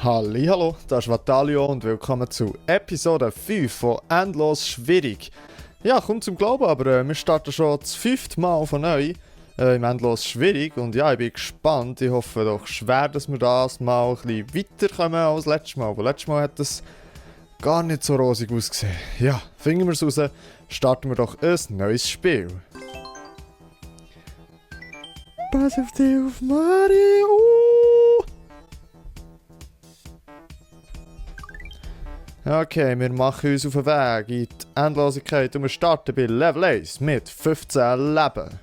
Hallo, das ist Vatalio und willkommen zu Episode 5 von Endlos Schwierig. Ja, kommt zum Glauben, aber wir starten schon das 5. Mal von neu im Endlos Schwierig und ja, ich bin gespannt. Ich hoffe doch schwer, dass wir das mal ein bisschen weiterkommen als letztes Mal. Aber letztes Mal hat es gar nicht so rosig ausgesehen. Ja, finden wir es raus, starten wir doch ein neues Spiel. Pass auf dich auf, Mario! Okay, wir machen uns auf den Weg in die Endlosigkeit und wir starten bei Level 1 mit 15 Leben.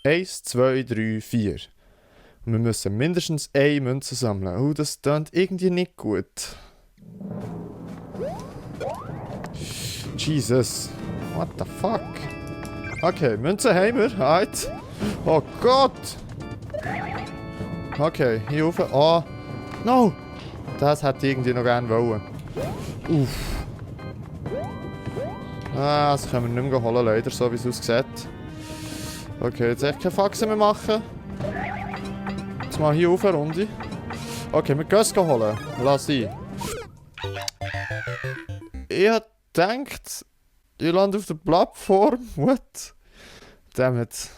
1, 2, 3, 4. Und wir müssen mindestens eine Münze sammeln. Oh, das klingt irgendwie nicht gut. Jesus. What the fuck? Okay, Münze haben wir. Halt. Oh Gott. Okay, hier rauf. Oh. No. Das hätte ich irgendwie noch gerne wollen. Uff. Ah, das können wir nicht mehr holen, leider, so wie es aussieht. Okay, jetzt echt keine Faxen mehr machen. Jetzt mal hier auf eine Runde. Okay, wir gehen es holen. Lass sein. Ich hab gedacht, ich lande auf der Plattform. What? Dammit.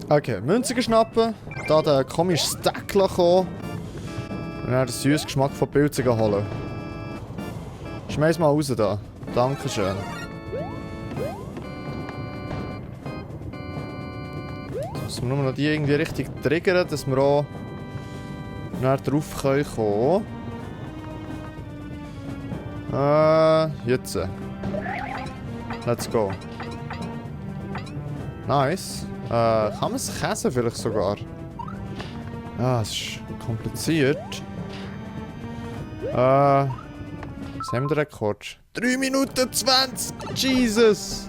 Okay, Münzen schnappen. Da der komische Stackler kommen. Und dann den süßen Geschmack von Pilzen holen. Schmeiß mal raus da. Dankeschön. Jetzt müssen wir nur noch die irgendwie richtig triggern, dass wir auch drauf kommen können. Jetzt. Let's go. Nice. Kann man es käsen vielleicht sogar? Ah, es ist kompliziert. Was haben wir den Rekord? 3 Minuten 20! Jesus!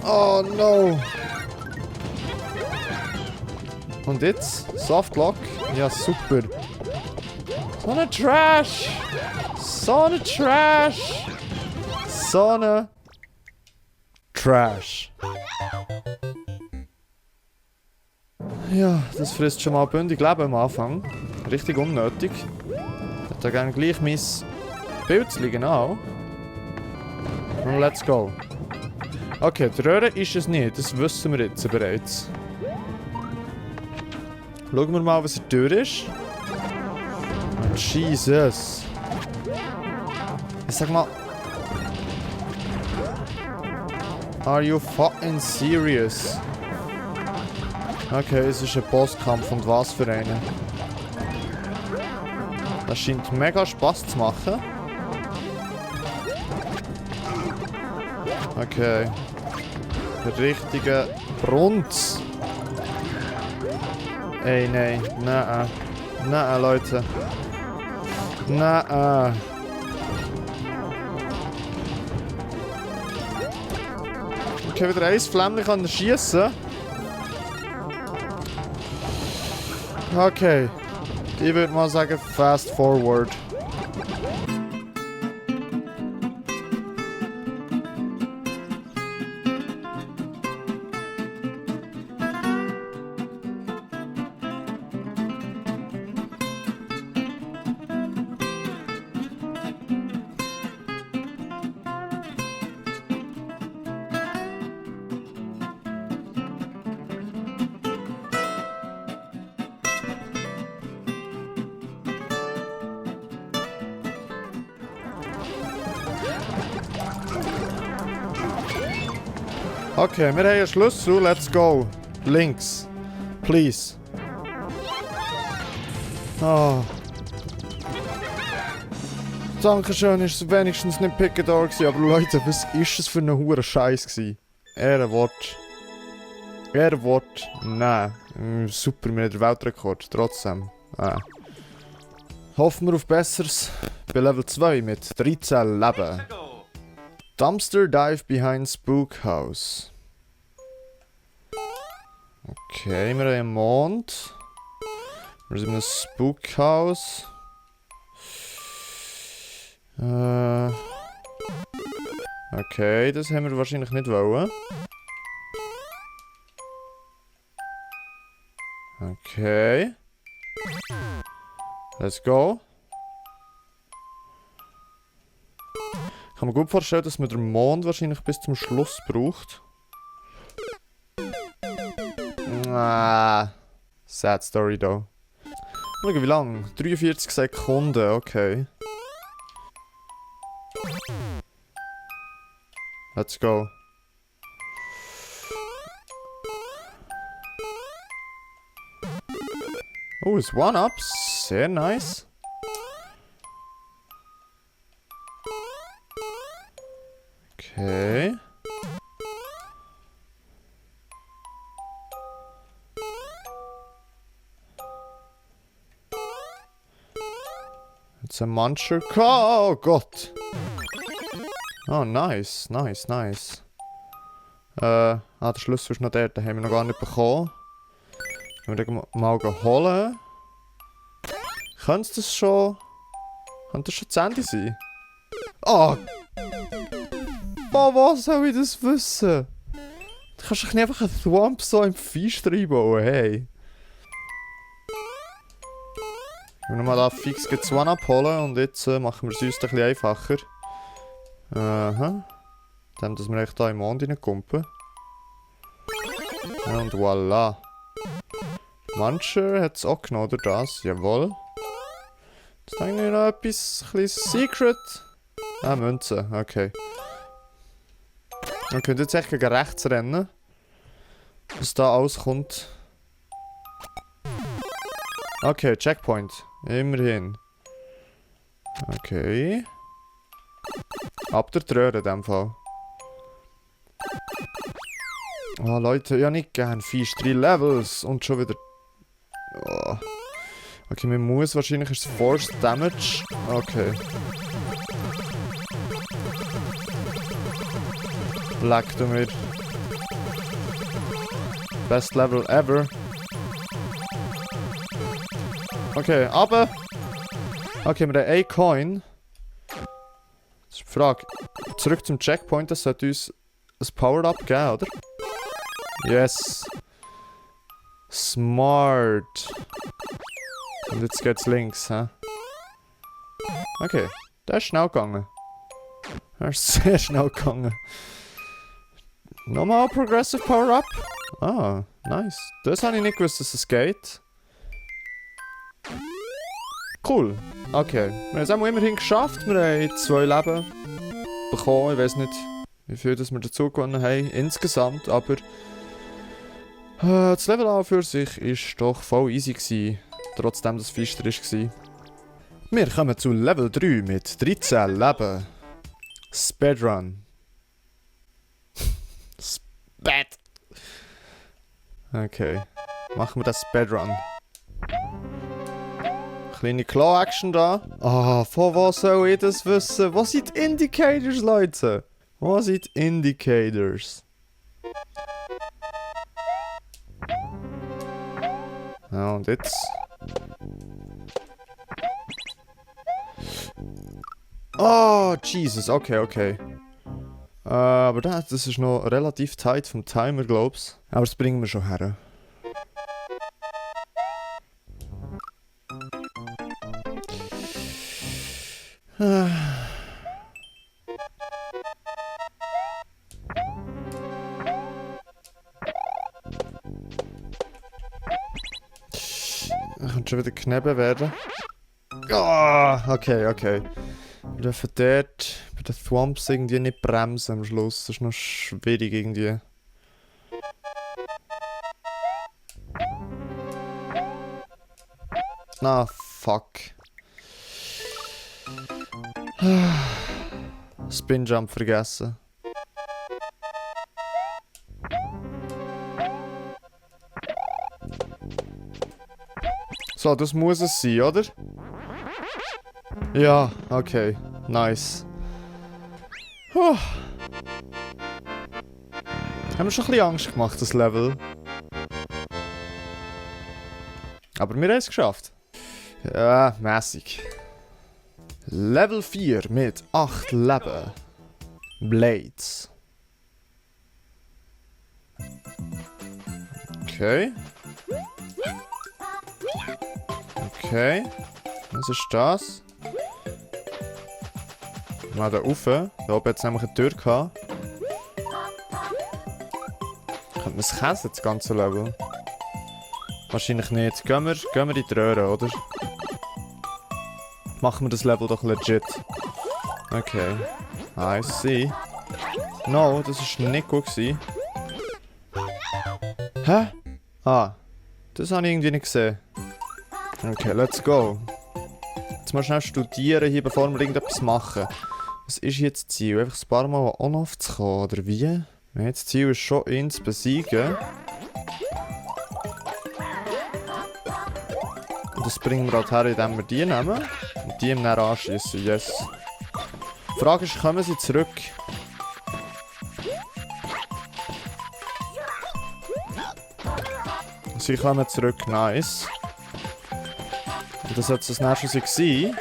Oh no! Und jetzt? Softlock? Ja, super. So eine Trash! So eine Trash! So eine Trash! Ja, das frisst schon mal bündig Leben am Anfang. Richtig unnötig. Ich hätte gerne gleich mein Pilzli, genau. Und let's go. Okay, die Röhre ist es nicht, das wissen wir jetzt bereits. Schauen wir mal, was er durch ist. Oh, Jesus. Ich sag mal... Are you fucking serious? Okay, es ist ein Bosskampf und was für einen. Das scheint mega Spaß zu machen. Okay. Der richtige Brunz. Ey, nein. Nein. Nein, Leute. Nein. Okay, wieder ein Flämmchen schiessen. Okay. Ich würde mal sagen, fast forward. Okay, wir haben einen Schlüssel. Let's go. Links. Please. Oh. Dankeschön, ist es wenigstens nicht Picador gewesen. Aber Leute, was ist es für eine hure Scheiß gewesen? Ehrenwort. Nein. Super, wir haben den Weltrekord. Trotzdem. Hoffen wir auf Besseres. Bei Level 2 mit 13 Leben. Dumpster Dive behind Spook House. Okay, wir haben einen Mond. Wir sind in einem Spook House. Okay, das haben wir wahrscheinlich nicht wollen. Okay. Let's go. Ich kann mir gut vorstellen, dass man den Mond wahrscheinlich bis zum Schluss braucht. Ah, sad story though. Schau, wie lang? 43 Sekunden, okay. Let's go. Oh, ist One-Up. Sehr nice. Okay. Jetzt ein Muncher. Oh Gott. Oh, nice, nice, nice. Der Schlüssel ist noch der, den haben wir noch gar nicht bekommen. Wenn wir den mal holen. Könnte das schon das Ende sein? Oh! Boah, was soll ich das wissen? Du kannst doch nicht einfach einen Thwomp so im Fisch reinbauen, hey. Wir mal da fix One abholen und jetzt machen wir es uns ein bisschen einfacher. Aha. Dann, dass wir echt hier im Mond reinkumpen. Und voilà. Muncher hat es auch genommen, oder das? Jawohl. Jetzt haben wir noch etwas, ein kleines Secret. Ah, Münze, okay. Wir können jetzt echt gegen rechts rennen. Was da auskommt. Okay, Checkpoint. Immerhin. Okay. Ab der Tröhre in dem Fall. Oh Leute, ja nicht gern Fisch. 3 Levels und schon wieder... Oh. Okay, man muss wahrscheinlich ist Force Damage. Okay. Leck du mir. Best Level ever. Okay, aber... Okay, wir haben einen Coin. Das ist die Frage. Zurück zum Checkpoint, das sollte uns ein Power-Up geben, oder? Yes. Smart. Und jetzt geht's links, hä? Okay, der ist schnell gegangen. Der ist sehr schnell gegangen. Nochmal Progressive Power-Up. Ah, nice. Das habe ich nicht gewusst, dass es geht. Cool. Okay. Wir haben es auch immerhin geschafft. Wir haben 2 Leben bekommen. Ich weiß nicht, wie viel das wir dazu gewonnen haben insgesamt, aber das Level an für sich ist doch voll easy gewesen, trotzdem das Fisch drin war. Wir kommen zu Level 3 mit 13 Leben. Speedrun. Sped. Okay. Machen wir das Speedrun. Kleine Claw-Action da. Ah, von was soll ich das wissen? Was sind die Indicators, Leute? Was sind die Indicators? Ja, und jetzt? Oh, Jesus, okay, okay. Aber das ist noch relativ tight vom Timer, glaub's. Aber das bringen wir schon her. Ich könnte schon wieder kneben werden. Ah, okay, okay. Wir dürfen dort bei den Thwomps irgendwie nicht bremsen am Schluss. Das ist noch schwierig irgendwie. Ah, fuck. Spin Jump vergessen. So, das muss es sein, oder? Ja, okay. Nice. Haben wir schon ein bisschen Angst gemacht, das Level. Aber wir haben es geschafft. Ja, mäßig. Level 4 mit 8 Leben. Blades. Okay. Was ist das? Mal da rauf. Da oben hat es nämlich eine Tür gehabt. Könnte man es käsen, das ganze Level? Wahrscheinlich nicht. Gehen wir in die Röhre, oder? Machen wir das Level doch legit. Okay. I see. No, das war nicht gut gewesen. Hä? Ah. Das habe ich irgendwie nicht gesehen. Okay, let's go. Jetzt mal schnell studieren hier, bevor wir irgendetwas machen. Was ist jetzt das Ziel? Einfach ein paar Mal on-off zu kommen, oder wie? Das Ziel ist schon, ihn zu besiegen. Und das bringen wir halt her, indem wir die nehmen. Und die ihm dann anschiessen. Yes. Die Frage ist, kommen sie zurück? Sie kommen zurück, nice. Und das sollte das nächste sein.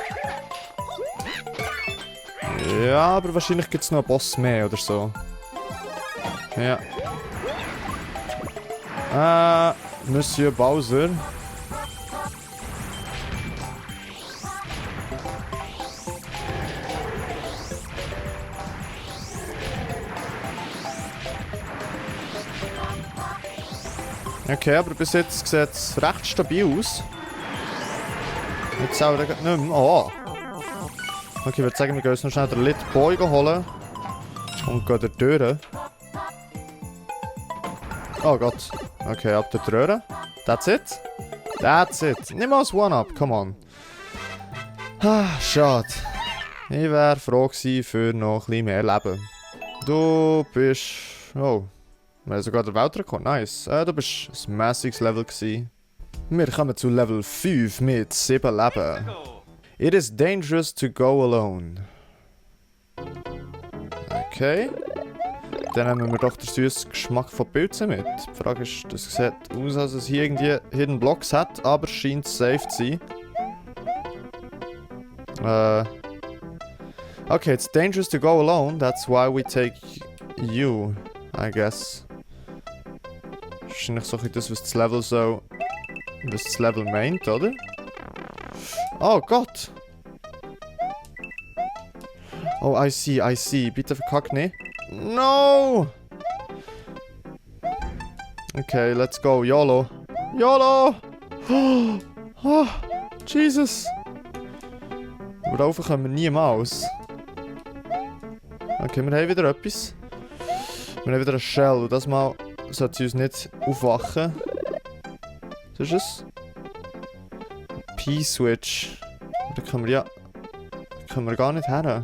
Ja, aber wahrscheinlich gibt es noch einen Boss mehr oder so. Ja. Monsieur Bowser. Okay, aber bis jetzt sieht es recht stabil aus. Jetzt auch nicht mehr. Oh! Okay, ich würde sagen, wir gehen uns noch schnell den Little Boy holen. Und gehen durch die Türe. Oh Gott. Okay, ab der Türe. That's it? That's it. Nimm mal das One-Up, come on. Ah, schade. Ich wäre froh gewesen für noch ein bisschen mehr Leben. Du bist... Oh. Wir haben sogar den Weltrekord. Nice. Du bist ein mäßiges Level gewesen. Wir kommen zu Level 5 mit 7 Leben. It is dangerous to go alone. Okay. Dann nehmen wir doch den süßen Geschmack von Pilzen mit. Die Frage ist, das sieht aus, als es hier irgendwie Hidden Blocks hat, aber scheint safe zu sein. Okay, it's dangerous to go alone. That's why we take you, I guess. Wahrscheinlich so das, was das Level so... Was das Level meint, oder? Oh Gott! Oh, I see. Bitte verkack nicht. No! Okay, let's go. YOLO. YOLO! Oh, Jesus! Aber rauf kommen wir niemals. Okay, wir haben wieder etwas. Wir haben wieder eine Shell und das Mal sollte sie uns nicht aufwachen. Was ist es? P-Switch. Da können wir ja... können wir gar nicht her.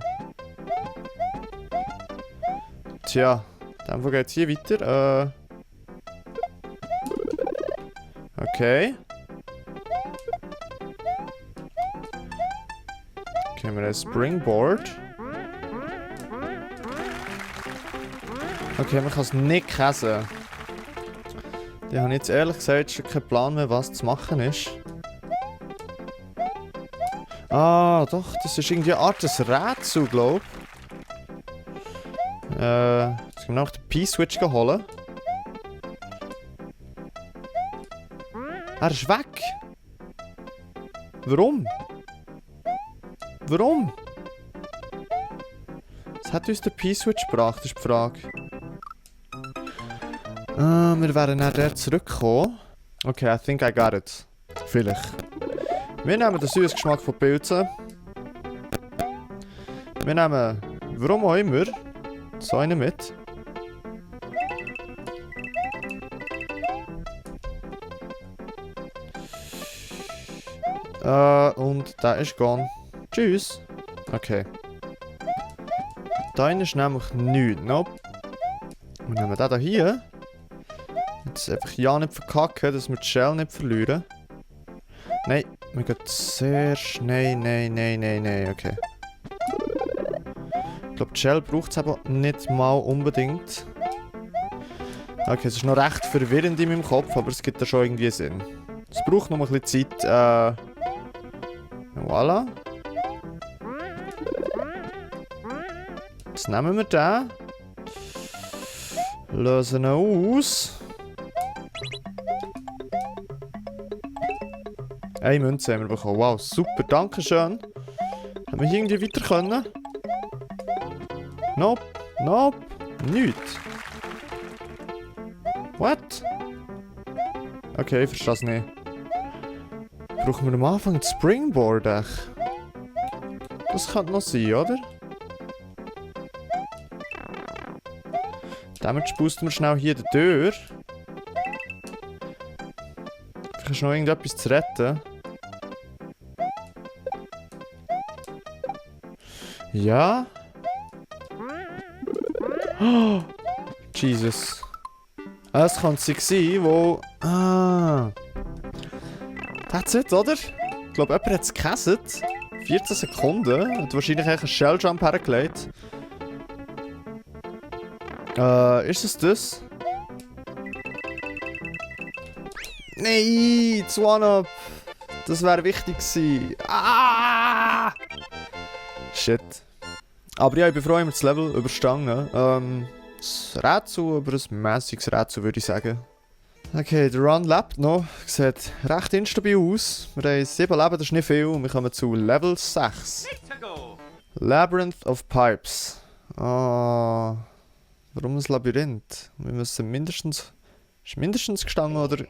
Tja, dann geht es hier weiter. Okay. Okay, wir haben ein Springboard. Okay, man kann es nicht käsen. Ich habe jetzt ehrlich gesagt schon keinen Plan mehr, was zu machen ist. Ah, doch, das ist irgendwie eine Art des Rätsel, glaube ich. Jetzt können wir noch den P-Switch holen. Er ist weg! Warum? Warum? Was hat uns der P-Switch gebracht, ist die Frage. Wir werden dann dort zurückkommen. Okay, I think I got it. Vielleicht. Wir nehmen den süßen Geschmack von Pilzen. Wir nehmen, warum auch immer, so einen mit. Und der ist gone. Tschüss. Okay. Da ist nämlich nichts. Nope. Wir nehmen den hier. Jetzt einfach ja nicht verkacken, dass wir die Shell nicht verlieren. Nein, wir gehen sehr schnell. Nein. Okay. Ich glaube, die Shell braucht es aber nicht mal unbedingt. Okay, es ist noch recht verwirrend in meinem Kopf, aber es gibt da schon irgendwie Sinn. Es braucht noch ein bisschen Zeit. Voilà. Jetzt nehmen wir den. Lösen ihn aus. Eine Münze haben wir bekommen. Wow, super, danke schön. Haben wir hier irgendwie weiter können? Nope, nope, nichts. What? Okay, ich verstehe es nicht. Brauchen wir am Anfang das Springboard, echt? Das könnte noch sein, oder? Damit spausten wir schnell hier die Tür. Vielleicht ist noch irgendetwas zu retten. Ja? Oh, Jesus. Es kann sie sein, wo... Ah. That's it, oder? Ich glaube, jemand hat es gehasst. 14 Sekunden. Hat wahrscheinlich einen Shelljump hergelegt. Ist es das? Nein! 2-Up! Das wäre wichtig gewesen. Ah! Shit. Aber ja, ich bin froh, ich habe das Level überstanden. Das Rätsel, aber ein mäßiges Rätsel, würde ich sagen. Okay, der Run lebt noch. Sieht recht instabil aus. Wir haben 7 Leben, das ist nicht viel. Und wir kommen zu Level 6. Labyrinth of Pipes. Ah, warum ein Labyrinth? Wir müssen mindestens... Ist mindestens gestanden, oder?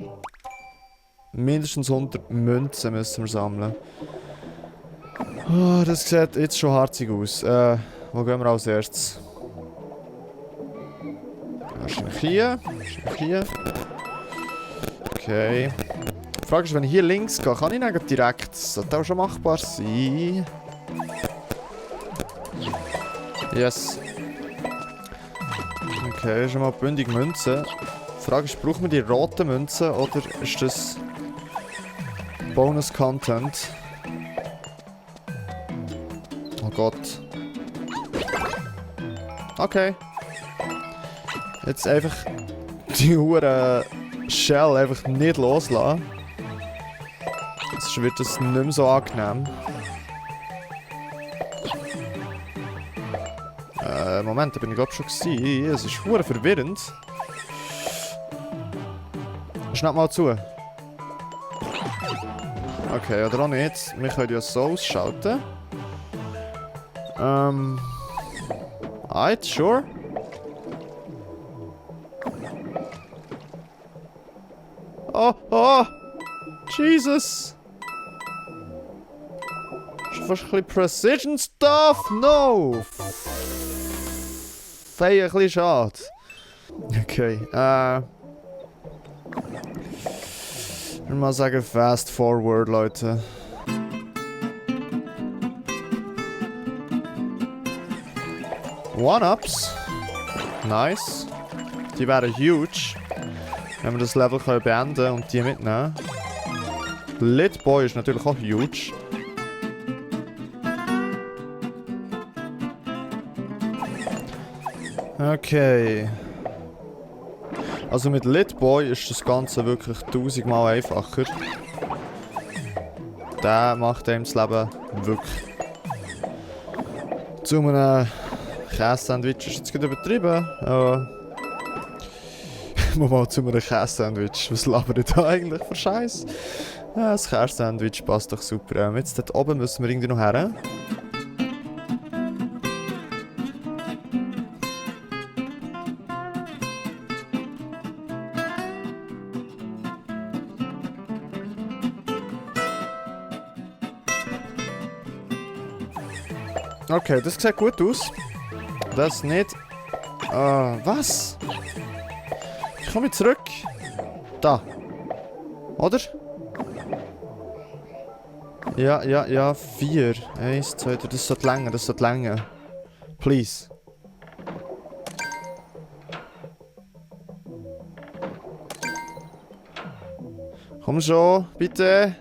Mindestens 100 Münzen müssen wir sammeln. Oh, das sieht jetzt schon harzig aus. Wo gehen wir als erstes? Wahrscheinlich hier. Wahrscheinlich hier. Okay. Die Frage ist, wenn ich hier links gehe, kann ich nicht direkt... Das sollte auch schon machbar sein. Yes. Okay, schon mal bündig Münzen. Die Frage ist, brauchen wir die roten Münzen oder ist das Bonus-Content? Oh Gott. Okay. Jetzt einfach die hure Shell einfach nicht loslassen. Sonst wird das nicht mehr so angenehm. Moment, da bin ich glaube schon gewesen. Es ist hure verwirrend. Schnapp mal zu. Okay, oder auch nicht. Wir können ja so ausschalten. Alright, sure. Oh, oh! Jesus! Ist fast ein bisschen Precision Stuff! No! Fei, ein bisschen schade. Okay, ich würde mal sagen, fast forward, Leute. One-Ups. Nice. Die wären huge. Wenn wir das Level beenden können und die mitnehmen. Lit Boy ist natürlich auch huge. Okay. Also mit Lit Boy ist das Ganze wirklich 1000-mal einfacher. Der macht einem das Leben wirklich. Zu einem Käse-Sandwich ist jetzt gerade übertrieben. Mal zu einem Käse-Sandwich. Was labert ihr da eigentlich für Scheiß? Ja, das Käse-Sandwich passt doch super. Jetzt dort oben müssen wir irgendwie noch her. Okay, das sieht gut aus. Das nicht. Was? Ich komme zurück. Da. Oder? Ja, 4. 1, 2, 3. Das sollte länger, das sollte länger. Please. Komm schon, bitte.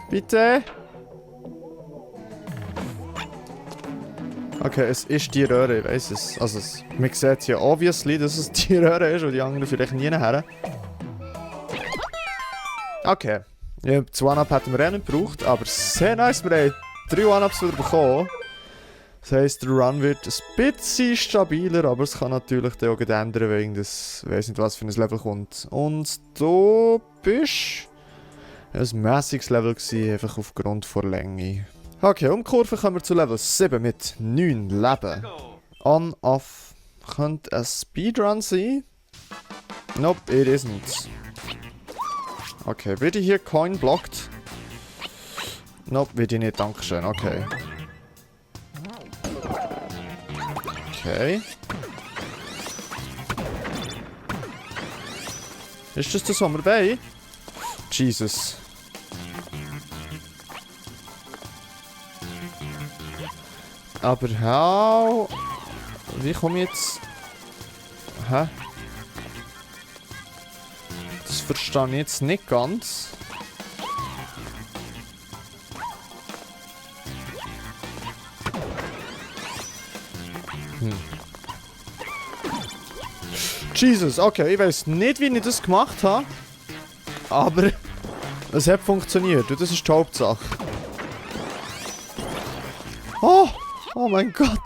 Bitte. Okay, es ist die Röhre, ich weiss es. Also, man sieht ja obviously, dass es die Röhre ist und die anderen vielleicht nie her. Okay. Ja, 2 One-Up hätten wir eh nicht gebraucht, aber sehr nice, wir haben 3 One-Ups wieder bekommen. Das heisst, der Run wird ein bisschen stabiler, aber es kann natürlich dann auch ändern, wegen des, ich weiss nicht was für ein Level kommt. Und du bist ein mäßiges Level gewesen, einfach aufgrund der Länge. Okay, um die Kurve kommen wir zu Level 7 mit 9 Leben. On, off. Könnte ein Speedrun sein? Nope, it isn't. Okay, wird hier Coin blockt? Nope, wird ich nicht, dankeschön, okay. Okay. Ist das was wir wollen? Jesus. Aber how? Wie komme ich jetzt... Hä? Das verstehe ich jetzt nicht ganz. Jesus, okay, ich weiß nicht, wie ich das gemacht habe. Aber es hat funktioniert und das ist die Hauptsache. Oh! Oh mein Gott!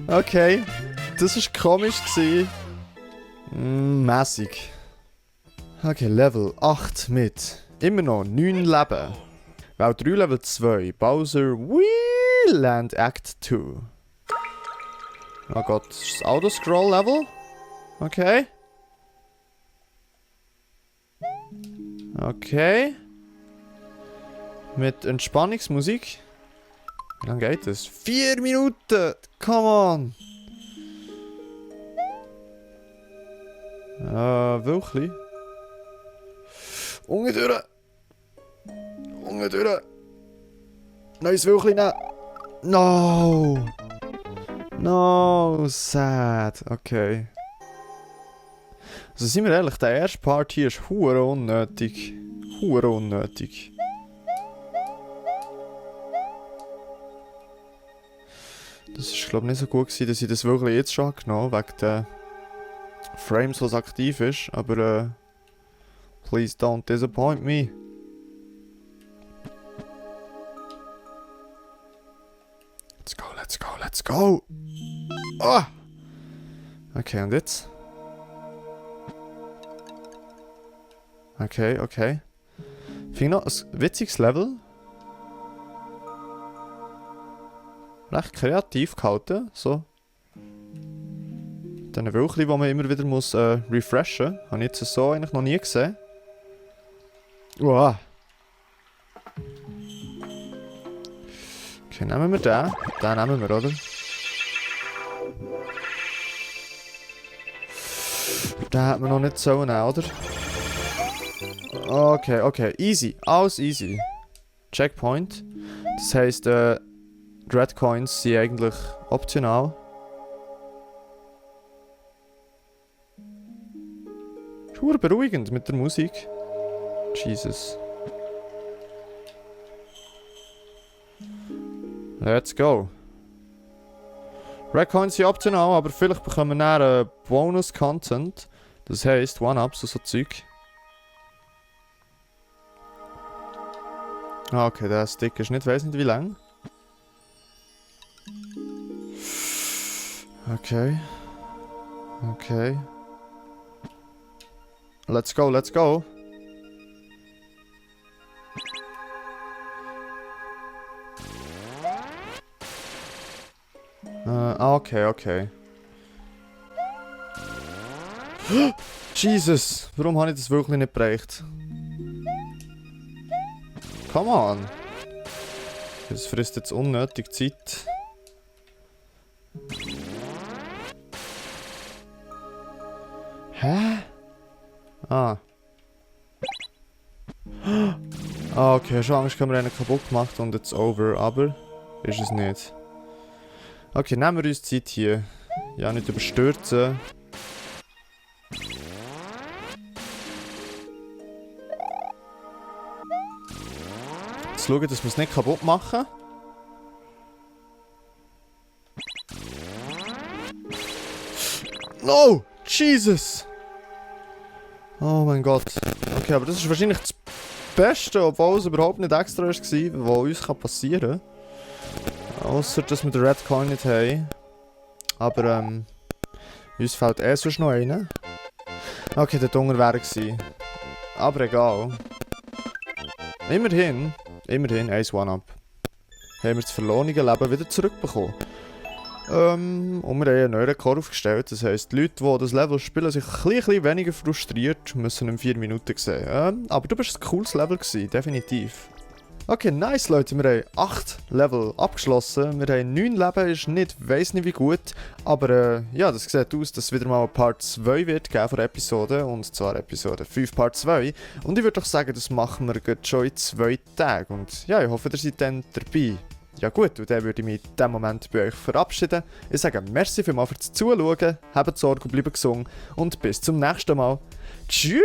Okay, das war komisch gewesen. Mäßig. Okay, Level 8 mit immer noch 9 Leben. Welt 3 Level 2, Bowser Wii-Land Act 2. Oh Gott, das ist das Autoscroll-Level? Okay. Okay. Mit Entspannungsmusik. Wie lange geht das? 4 Minuten! Come on! Wirklich? Unge durch! Unge durch! Neues wirklich nicht! No! No, sad. Okay. Also sind wir ehrlich, der erste Part hier ist hure unnötig. Hure unnötig. Das ist glaube ich nicht so gut gewesen, dass ich das wirklich jetzt schon genommen habe, wegen den Frames, was aktiv ist. Aber please don't disappoint me. Let's go, let's go, let's go! Oh! Okay, und jetzt? Okay, okay. Finde noch ein witziges Level. Recht kreativ gehalten, so. Dann Wölkchen, die man immer wieder muss refreshen. Habe ich jetzt so eigentlich noch nie gesehen. Wow. Okay, nehmen wir den. Den nehmen wir, oder? Den hat man noch nicht so nehmen, oder? Okay, okay. Easy. Alles easy. Checkpoint. Das heisst, Red Coins sind eigentlich optional. Ist verdammt beruhigend mit der Musik. Jesus. Let's go. Red Coins sind optional, aber vielleicht bekommen wir dann Bonus-Content. Das heisst, One-Ups und so Zeug. Ah, okay, der Stick ist nicht, weiss nicht wie lang. Okay. Okay. Let's go, let's go. Okay, okay. Jesus, warum habe ich das wirklich nicht bereicht? Come on. Das frisst jetzt unnötig Zeit. Hä? Ah. Ah, okay, schon Angst, haben wir einen kaputt gemacht und jetzt over, aber ist es nicht. Okay, nehmen wir uns Zeit hier. Ja, nicht überstürzen. Jetzt schauen, dass wir es nicht kaputt machen. No! Jesus! Oh mein Gott. Okay, aber das ist wahrscheinlich das Beste, obwohl es überhaupt nicht extra war, was uns passieren kann. Ausser, dass wir den Red Coin nicht haben. Aber uns fällt sonst noch einer. Okay, der Dunger wäre gewesen. Aber egal. Immerhin, 1 One-Up. Haben wir das verlorene Leben wieder zurückbekommen. Und wir haben einen neuen Rekord aufgestellt. Das heisst, die Leute, die das Level spielen, sich ein bisschen weniger frustriert, müssen in 4 Minuten sehen. Aber du bist ein cooles Level gewesen, definitiv. Okay, nice Leute, wir haben 8 Level abgeschlossen. Wir haben 9 Leben, ist nicht, weiss nicht wie gut. Aber ja, das sieht aus, dass es wieder mal Part 2 wird geben von der Episode. Und zwar Episode 5 Part 2. Und ich würde doch sagen, das machen wir schon in 2 Tagen. Und ja, ich hoffe, ihr seid dann dabei. Ja gut, und dann würde ich mich in diesem Moment bei euch verabschieden. Ich sage merci vielmals fürs Zuschauen, habt Sorge und bleibt gesund und bis zum nächsten Mal. Tschüss!